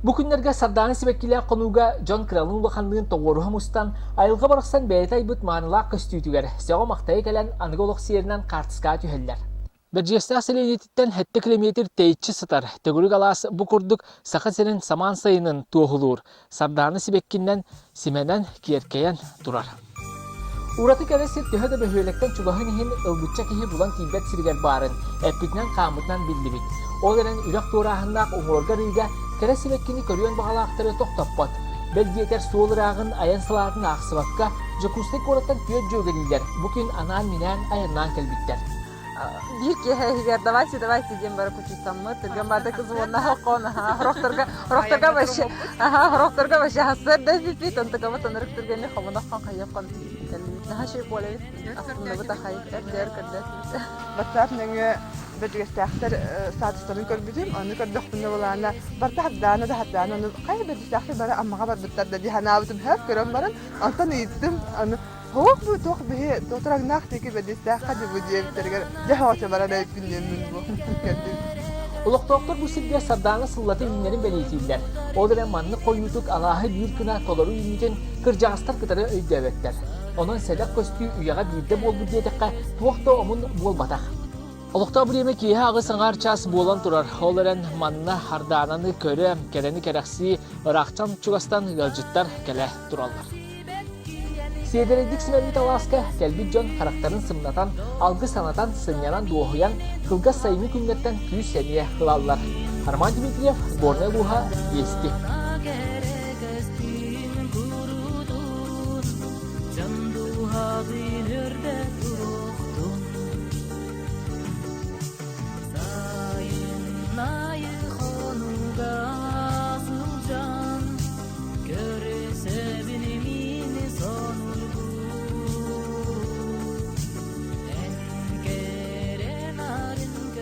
Бу күннэргэ Сардаана сибэккилээх хонууга дьон кыралыын-улаханныын тоҕуоруһа мустан, айылҕа барахсан бэйэтэ айбыт маанылаах көстүүтүгэр сөҕө-махтайа кэлэн аныгы олох сиэринэн хаартыскаҕа түһэллэр. Бэрдьигэстээх сэлиэнньэтиттэн сэттэ килэмиэтир тэйиччи сытар төгүрүк алаас бу курдук Саха сирин самаан сайынын туоһулуур Сардаана сибэккинэн симэнэн, киэркэйэн турар. Ураты кэрэ сир төһө да бөһүөлэктэн чугаһын иһин ылбычча киһи булан тиийбэт сиригэр баарын эппитинэн-хааммытынан биллибит. Ол эрэн үрэх туорааһыннаах уҥуорга арыыга кэрэ сибэккини көрүөн баҕалаахтары тохтоппот. Бэл диэтэр суол ырааҕын айан салаатын аахсыбакка Дьокуускай куораттан түөрт дьүөгэлиилэр бу күн анаан-минээн айаннаан кэлбиттэр. Биир киэһэ иһигэр давайте давайте диэн бары кучуйсаммыт түргэн баатык звоннаһа аха хорохторго хорохторго вообще аха хорохторго вообще хассар да эпипит онтукабыт онорuk түргэнник хомуноххон хайыаххон кэллибит наһаа үчүгэй буолабит астынныбыт ахай өрдөөр көрдөөтүбүт. WhatsApp нөҥүө бэрдьигэстээхтэр статустарын көрбүтүм. Ону көрдөхпүнэ былаана барыта хардаана да хардаана ону хайа бэрдьигэстээхтэр бары Аммаҕа барбыттар да дии санаабытым хөп көрөн баран онтон ыйыттым аны Туох бу туох биһи туотураҥнаах диэки бэдиэстээххэ дьыбы диэбиттэригэр дьэ оҕочо баран эбиппин диэммин бу кэллим. Олохтоохтор бу сиргэ сардаана сыллата үүнэрин бэлиэтииллэр. Ол эрэн маннык хойуутук алааһы биир гына толору үүммүтүн кырдьаҕастар кытары өйдөөбөттөр. Онон сэдэх көстүү үйэҕэ биирдэ буолбут диэтэххэ туох да омун буолбатах. Олохтоох бириэмэ киэһэ аҕыс аҥаар чаас буолан турар. Ол эрэн манна Хардаананы көрө, кэрэни кэрэхсии, ыраахтан чугастан ыалдьыттар кэлэ тураллар. Сиэдэрэйдик симэммит алааска кэлбит дьон харахтарын сымнатан, алгыс санатан, сынньанан дуоһуйан, кылгас сайыҥҥы күннэртэн күүс-сэниэ ылаллар. Роман Дмитриев, Горнай улууһа, Вести.